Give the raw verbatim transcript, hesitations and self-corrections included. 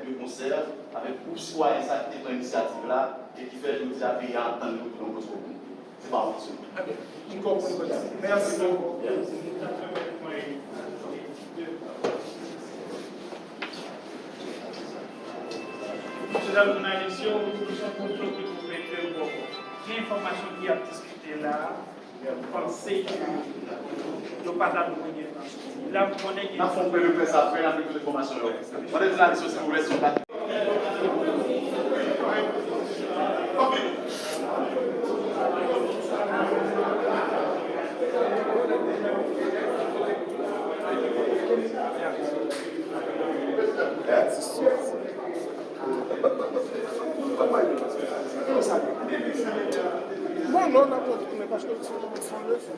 de konsè avèk gwoup sitwayen sa ki te pran inisyativ la e ki fè jodi a peyi a ap tann yo pou yon kote pou moun. Se pa yon kesyon. Mèsi bokou. Mesye dam jounalis yo, nou se yon gwoup ki pou mete yo gen enfòmasyon ki ap diskite la. Panse ke yo pa ta dwe gen tansyon. La, m konnen gen. N ap fè yon pwen de près apre, n ap gen tout enfòmasyon yo. Mande jounalis yo, silvouplè, si yo pa. Bon, non, n ap retounen paske se yon leson.